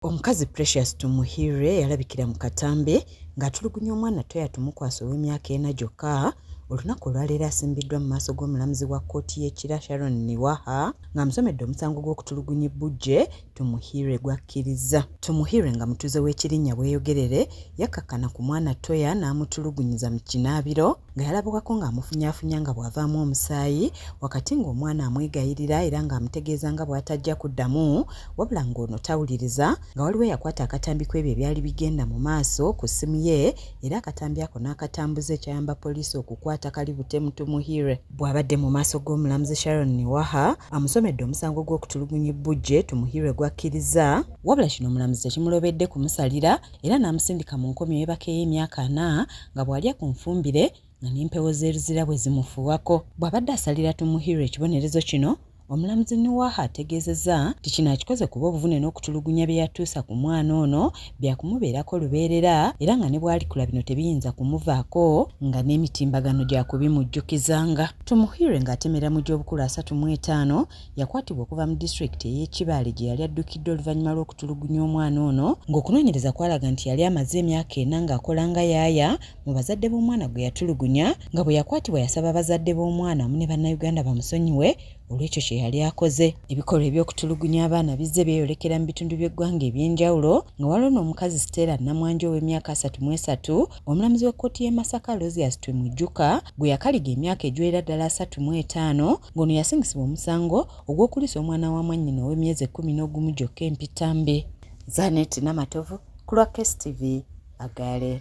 Omukazi Precious Tumuhirwe yalabikira mu katambi ng'atulugunya omwana Toya Tumukwasa ow'emyaka ena gyokka. Olunaku olwaleero asimbiddwa mu maaso g'omulamuzi wa kkooti y'e Kira Sharon Niwaha ng'amusomedde omusango gw'okutulugunya ebbujje Tumuhirwe gw'akkirizza. Tumuhirwe nga mutuuze w'e Kirinnya Bweyogerere yakkakkana ku mwana Toya n'amutulugunyiza mu kinaabiro nga yalabwako ng'amufunyaafunya nga bw'avaamu omusaayi wakati ng'omwana amwegayirira era ng'amutegeeza nga bw'atajja kuddamu wabula ng'ono tawuliriza nga waliwo eyakwata akatambi kw'ebyo ebyali bigenda mu maaso ku ssimu ye era akatambi ako n'akatambuza ekyayamba poliisi okukwata Kalibutemu Tumuhire. Bw'abadde mu maaso g'omulamuzi Sharon Niwaha amusomedde omusango gw'okutulugunya ebbujje Tumuhirwe gw'akkirizza wabula kino omulamuzi tekimulobedde kumusalira era n'amusindika mu nkomyo yeebakeyo emyaka ana nga bw'alya ku nfumbire nga n'empewo z'e Luzira bwe zimufuuwako. Bw'abadde asalira Tumuhirwe ekibonerezo kino, Omulamuzi Nuwaha ategeezezza nti kino akikoze kuba obuvune n'okutulugunya bye yatuusa ku mwana ono byakumubeerako lubeerera era nga ne bw'alikula bino tebiyinza kumuvaako nga n'emitimbagano gyakubimujjukizanga. Tumuhirwe ng'atemera mu gy'obukulu 35 yakwatibwa okuva mu disitulikiti ey'e Kibaale gye yali addukidde oluvannyuma lw'okutulugunya omwana ono ng'okunoonyereza kwalaga nti yali amaze emyaka ena ng'akola nga yaaya mu bazadde b'omwana gwe yatulugunya nga bwe yakwatibwa yasaba bazadde b'omwana wamu ne Bannayuganda bamusonyiwe olw'ekyo kye yali akoze. Ebikolwa eby'okutulugunya abaana bizze byeyolekera mu bitundu by'eggwanga eby'enjawulo nga waliwo n'omukazi Stella Namwanje ow'emyaka 33 omulamuzi w'ekkooti y'e Masaka Aloysius Twimwijuka gwe yakaliga emyaka egiwerera ddala 35 ng'ono yasingisibwa omusango ogw'okuliisa omwana wa mwannyina ow'emyezi 11 gyokka empitambi. Zanet Namatovu ku lwa KSTV Agale.